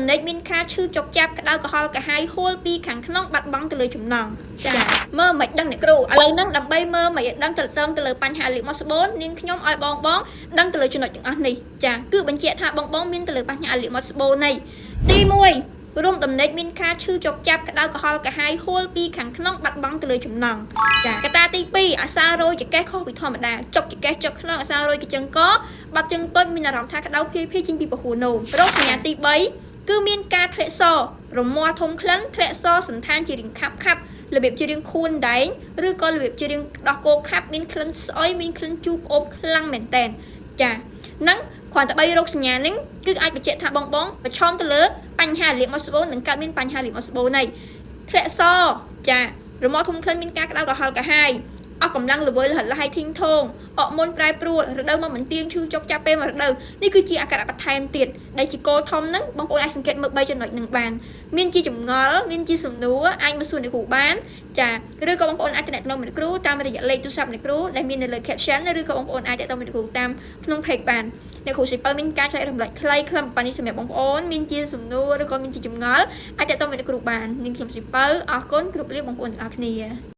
ដំណេកមានការឈឺចុកចាប់ក្តៅក្រហល់ក្រហាយហួលពីខាងក្នុងបាត់បង់ទៅលើចំណង់ចាមើលមិនដឹងអ្នកគ្រូឥឡូវហ្នឹងដើម្បីមើលមិនឲ្យដឹងទៅតងទៅលើបញ្ហាលាកមាត់ស្បូននាងខ្ញុំឲ្យបងបងដឹងទៅលើចំណុចទាំងអស់នេះចាគឺបញ្ជាក់ថាបងបងមានទៅលើបញ្ហាលាកមាត់ស្បូននៃទី1រួមដំណេកមានការឈឺចុកចាប់ក្តៅក្រហល់ក្រហាយហួលពីខាងក្នុងបាត់បង់ទៅលើចំណង់ចាកត្តាទី2អាសារយចកេះខុសពីធម្មតាចុកចកេះចុកខ្នងអាសារយកញ្ចឹងកបាត់ជើងតូចមានអារម្មណ៍ថាក្តៅភីភីចេញពីពហួនោមរោគសញ្ញាទី3គឺមានការធ្លាក់សរមាស់ធំក្លិនធ្លាក់សសន្តានជារាងខាប់ខាប់របៀបជារាងខួនដែងឬក៏របៀបជារាងដោះគោខាប់មានក្លិនស្អុយមានក្លិនជូរផ្អូមខ្លាំងមែនតែនចាហ្នឹងគ្រាន់តែ3រោគសញ្ញាហ្នឹងគឺអាចបញ្ជាក់ថាបងបងប្រឈមទៅលើបញ្ហាលាកមាត់ស្បូននិងកើតមានបញ្ហាលាកមាត់ស្បូនហើយធ្លាក់សចារមាស់ធំក្លិនមានការក្តៅក្រហល់ក្រហាយអស់កម្លាំងល្វើយលហិតលហើយធីងថងអកមុនប្រែប្រួលរដូវមកមិនទៀងឈឺចុកចាប់ពេលមករដូវនេះគឺជាអាការៈបន្ថែមទៀតដែលជាគោលធំហ្នឹងបងប្អូនអាចសង្កេតមើល3ចំណុចហ្នឹងបានមានជាចម្ងល់មានជាសំណួរអាចមកសួរអ្នកគ្រូបានចាឬក៏បងប្អូនអាចទំនាក់ទំនងអ្នកគ្រូតាមរយៈលេខទូរស័ព្ទអ្នកគ្រូដែលមាននៅលើ caption ឬក៏បងប្អូនអាចទាក់ទងអ្នកគ្រូតាមក្នុង page បានអ្នកគ្រូសិពៅមានការចែករំលែកខ្លីខ្លឹមប៉ុណ្នេះសម្រាប់បងប្អូនមានជាសំណួរឬក៏មានជាចម្ងល់អាចទាក់ទងអ្នកគ្រូបាននាងខ្ញុំសិពៅអរគុណគ្រប់លាបងប្អូនទាំងអស់គ្នា។